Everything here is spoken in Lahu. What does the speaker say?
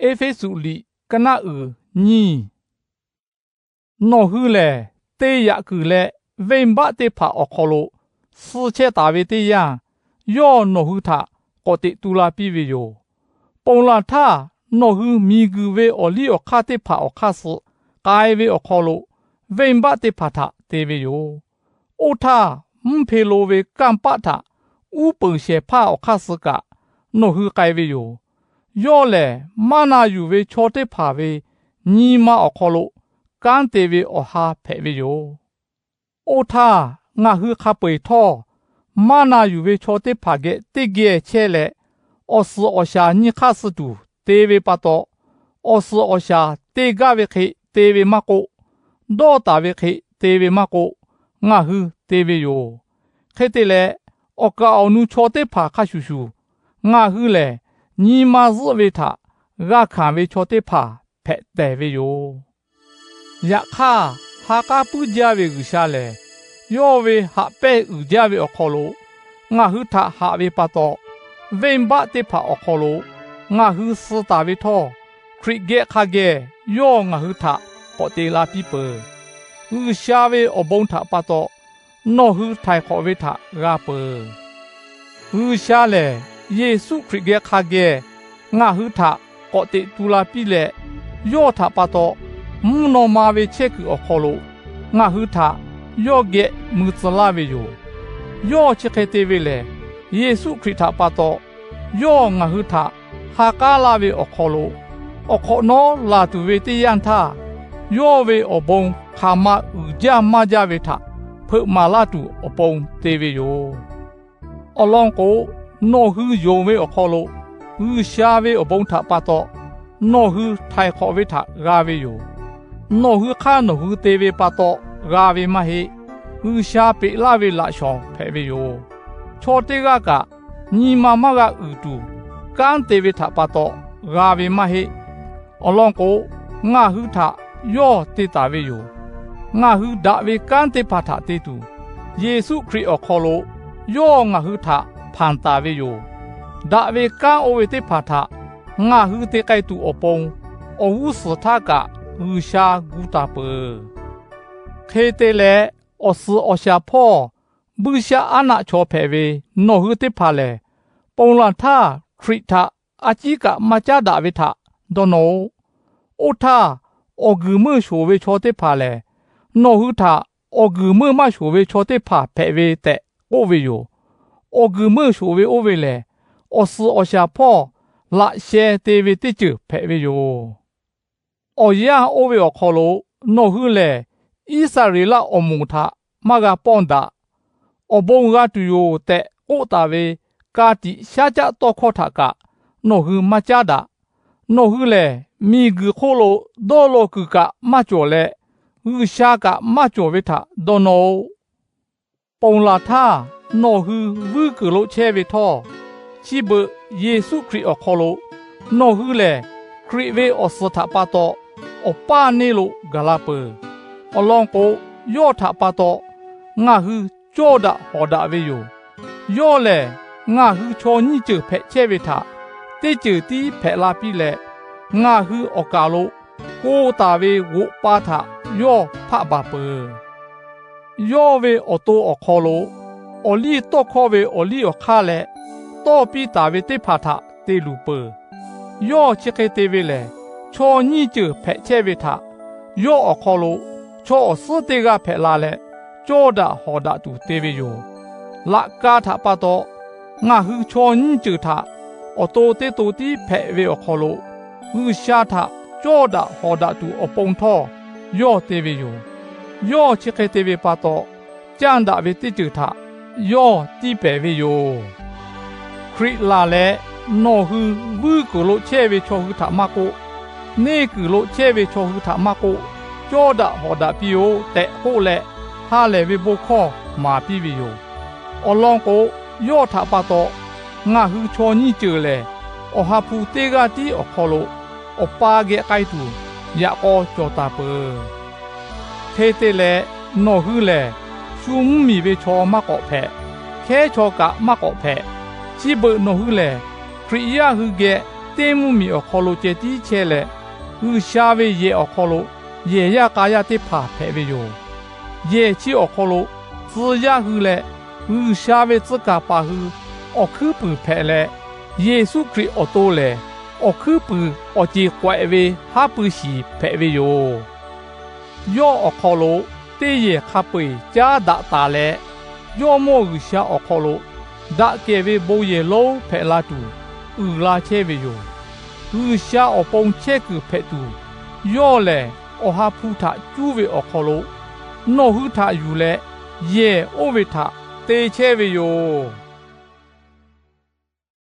Eˇfeˇsuꞈ liꞈ ka naˆ uiˍ nyiˇ. Nawˬ hui lehˬ, te yaꞈ kuiˬ leh venˇbaˆ teˇ hpaˍ awˬ hk'aw lo suh chehˇ taˍ ve teˇ yanˇ, yawˇ nawˬ hui htaꞈ k'awꞈ teꞈ tu la piˇ ve yoˬ. Ponˬ laˬ htaˇ, nawˬ hui miˬguiˬ ve awˬ liˇ awˬ hk'aˇ teˇ hpaˍ awˬ hk'aˇ suh k'ai ve awˬ hk'aw lo, venˇbaˆ teˇ hpaˍ htaꞈ te ve yoˬ. Oˇ htaˇ, mvuhˇ hpe lo ve kanˇ paˆ htaꞈ uˉ peunˍ shehˍ hpaˇ awˬ hk'aˇ suh kaꞈ nawˬ hui k'ai ve yoˬ. Yawˇ lehˬ, maˇ na yuˬ ve chaw teˇ hpaˍ ve nyi ma awˬ hk'aw lo kanˉ te ve awˬ ha hpehꞈ ve yoˬ. Oˇ htaˇ, ngaˬ hui hk'a peu-eˬ htawˇ, maˇ na yuˬ ve chaw teˇ hpaˍ geh teˇ geh chehˇ leh, awˬ suhˍ awˬ shaˍ nyi hk'aˇ suh tuˬ te ve pa taw, awˬ suhˍ awˬ shaˍ te gaˇ ve hk'e te ve maˇ k'oˆ, dawˇ taˍ ve hk'e te ve maˇ k'oˆ, ngaˬ hui te ve yoˬ. Hk'e te leh, awˬ kaˍ awˬ nu chaw teˇ hpaˍ hk'a shuˍ shuˍ, ngaˬ hui lehˬ nyi ma zuhˆ ve htaꞈ g'a hkanˍ ve chaw teˇ hpaˍ hpehꞈ tehˬ ve yoˬ. Yaꞈ hk'aˇ, ha k'aˉ puiˉ jaˇ ve G'uiˬsha lehˬ, yawˇ ve haꞈ pehnˇ uiˍ jaˇ ve awˬ hk'aw lo ngaˬ hui htaꞈ haꞈ ve pa taw, venˇbaˆ teˇ hpaˍ awˬ hk'aw lo ngaˬ hui suh taˍ ve htawˇ, Hkriꞈ geh hk'a geh yawˇ ngaˬ hui htaꞈ k'awꞈ te la piˇ peuˬ. G'uiˬsha ve awˬ bon htaꞈ pa taw nawˬ hui htaiˍ hk'awꞈ ve htaꞈ g'a peuˬ. G'uiˬsha lehˬ, Yeˍsuˆ Hkriꞈ geh hk'a geh ngaˬ hui htaꞈ k'awꞈ teꞈ tu la piˇ leh, yawˇ htaꞈ pa taw mvuhˇ naw ma ve chehˇ kuiˬ awˬ hk'aw lo ngaˬ hui htaꞈ yawˇ geh mui tcuh laˇ ve yoˬ. Yawˇ chi hk'e te ve lehˬ, Yeˍsuˆ Hkriꞈ htaꞈ pa taw yawˇ ngaˬ hui htaꞈ ha k'aˉ laˇ ve awˬ hk'aw lo, awˬ hk'awꞈ nawˉ laˬ tuˬ ve teˇ yanˇ htaˇ, yawˇ ve awˬ bon hk'aˬ ma uiˍ jaˇ maˇ jaˇ ve htaꞈ hpeuꞈ maˍ laˇ tuˬ awˬ pon te ve yoˬ. Awˬ lawn k'o, nawˬ hui yonˍ ve awˬ hk'aw lo G'uiˬsha ve awˬ bon htaꞈ pa taw nawˬ hui htaiˍ hk'awꞈ ve htaꞈ g'a ve yoˬ. Nawˬ hui hk'aˇ nawˬ hui te ve pa taw g'a ve maˇ heˆ. G'uiˬsha peꞈ laˇ ve laꞈ shawnˍ hpehꞈ ve yoˬ. Chaw teˇ g'aˇ kaꞈ nyi ma maˇ g'a uiˍ tuˬ kanˉ te ve htaꞈ pa taw g'a ve maˇ heˆ. Awˬ lawn k'o, ngaˬ hui htaꞈ yawˇ te taˍ ve yoˬ. Ngaˬ hui daꞈ ve kanˉ teˇ hpaˍ htaꞈ te tuˬ, Yeˍsuˆ Hkriꞈ awˬ hk'aw lo yawˇ ngaˬ hui htaꞈ hpanˍ taˍ ve yoˬ. Daꞈ ve kanˉ oˇ ve teˇ hpaˍ htaꞈ ngaˬ hui te k'ai tuˬ awˬ pon, awˬ g'uˇ suhˍ htaˇ kaꞈ G'uiˬsha gu taˍ peuˬ. Hk'e te leh, awˬ suhˍ awˬ shaˍ hpawˇ buiˇshaˆaˉnaˆ chaw hpehꞈ ve nawˬ hui teˇ hpaˍ lehˬ, ponˬ laˬ htaˇ Hkriꞈ htaꞈ a ciˉ kaꞈ maˇ caˉ daꞈ ve htaꞈ dawˇ nawˇ-oˆ. Oˇ htaˇ, awˬ guiˬ meuˇ shoˍ ve chaw teˇ hpaˍ lehˬ, nawˬ hui htaꞈ awˬ guiˬ meuˇ maˇ shoˍ ve chaw teˇ hpaˍ hpehꞈ ve tehꞈ k'oˆ ve yoˬ. Awˬ guiˬ meuˇ shoˍ ve oˇ ve lehˬ, awˬ suhˍ awˬ shaˍ hpawˇ laꞈ sheh te ve teˇ ceuˬ hpehꞈ ve yoˬ. Awˬ yanˇ oˇ ve awˬ hk'aw lo nawˬ hui lehˬ, Iˉsaˍreˍlaˆ awˬ moˍ htaꞈ maˇ g'a pawˇ daꞈ. Awˬ bon g'a tuˬ yoˬ tehꞈ k'oˆ taˍ ve ka tiꞈ shaˉ caˆ tawˇ hkawˇ htaꞈ kaꞈ nawˬ hui maˇ caˉ daꞈ. Nawˬ hui lehˬ, miˬguiˬ hk'oˆ lo dawˇ law kuiˬ kaꞈ maˇ cawˬ leh, G'uiˬsha kaꞈ maˇ cawˬ ve htaꞈ dawˇ nawˇ-oˆ. Ponˬ laˬ htaˇ nawˬ hui vuiˇ kuiˬ lo chehˇ ve htawˇ, chi beuꞈ Yeˍsuˆ Hkriꞈ awˬ hk'aw lo nawˬ hui lehˬ Hkriꞈ ve awˬ suhˍ htaꞈ pa taw awˬ paˇ neˇ lo gaˬ la peuˬ. Awˬ lawn k'o, yawˇ htaꞈ pa taw ngaˬ hui cawˇ daꞈ hawˍ daꞈ ve yoˬ. Yawˇ lehˬ, ngaˬ hui chaw nyiˇ ceuˬ hpehꞈ chehˇ ve htaꞈ teˇ ceuˬ tiˉ hpehꞈ la piˇ leh, ngaˬ hui awˬ kaˍ lo ko taˍ ve g'oꞈ pa htaꞈ yawˇ hpaˆ baˬ peuˬ. Yawˇ ve awˬ to awˬ hk'aw lo awˬ liˇ tawˇ hkawˇ ve awˬ liˇ awˬ hk'aˇ leh tawˇ piˇ taˍ ve teˇ hpaˍ htaꞈ te luˬ peuˬ. Yawˇ chi hk'e te ve lehˬ, chaw nyiˇ ceuˬ hpehꞈ chehˇ ve htaꞈ yawˇ awˬ hk'aw lo chaw awˬ suhˉ teˇ g'aˇ hpehꞈ la leh, cawˇ daꞈ hawˍ daꞈ tuˬ te ve yoˬ. Laꞈ ka htaꞈ pa taw, ngaˬ hui chaw nyiˇ ceuˬ htaꞈ awˬ to teˇ to tiˉ hpehꞈ ve awˬ hk'aw lo, G'uiˬsha htaꞈ cawˇ daꞈ hawˍ daꞈ tuˬ awˬ pon htawˇ yawˇ te ve yoˬ. Yawˇ chi hk'e te ve pa taw, canˇ daꞈ ve teˇ ceuˬ htaꞈ yawˇ tiˇ pehˍ ve yoˬ. Hkriꞈ laˬ leh, nawˬ hui vuiˇ kuiˬ lo chehˇ ve chaw hui htaꞈ maˇ k'oˆ, neˇ kuiˬ lo chehˇ ve chaw hui htaꞈ maˇ k'oˆ, cawˇ daꞈ hawˍ daꞈ piˇ-oˆ tehꞈ k'oˆ leh, ha lehˬ ve bon hkawˇ maˍ piˇ ve yoˬ. Awˬ lawn k'o, yawˇ htaꞈ pa taw ngaˬ hui chaw nyiˇ ceuˬ lehˬ, Awˬ ha hpu teˇ g'aˇ tiˉ awˬ hk'aw lo Awˬ pa geh k'ai tuˬ yaꞈ k'aw cawˬ taˍ peuˬ. Hk'e te leh, nawˬ hui lehˬ shu mvuhˇmiˬ ve chaw maˇ k'awꞈ hpehꞈ, hkehˉ chaw kaꞈ maˇ k'awꞈ hpehꞈ. Chi beuꞈ nawˬ hui lehˬ, Hkriꞈ yaˇ hui geh teˇ mvuhˇmiˬ awˬ hk'aw lo ceh tiˉ chehˇ leh, G'uiˬsha ve yehˬ awˬ hk'aw lo yehˬ yaˇ k'a yaˇ teˇ hpaˍ hpehꞈ ve yoˬ. Yehˬ chi awˬ hk'aw lo tcuh yaˇ hui leh G'uiˬsha ve tcuh kaˍ paˍ hui awˬ hkuiˉ puiˍ hpehꞈ leh, Yeˍsuˆ Hkriꞈ awˬ to lehˬ, awˬ hkuiˉ puiˍ awˬ ceˬ k'awehꞈ ve haˉ pui shiˍ hpehꞈ ve yoˬ. Yawˇ awˬ hk'aw lo teˇ yehˬ hk'a peu-eˬ caˉ daꞈ taˍ leh, Jawˇmawˇ G'uiˬsha awˬ hk'aw lo daꞈ kehˬ ve bon yehˬ lonˉ hpehꞈ la tuˬ uiˍ la chehˇ ve yoˬ. G'uiˬsha awˬ pon chehˇ kuiˬ hpehꞈ tuˬ, yawˇ lehˬ Awˬ ha hpu htaꞈ cuˇ ve awˬ hk'aw lo nawˬ hui htaꞈ yuˬ leh, yehˬ oˇ ve htaꞈ te chehˇ ve yoˬ.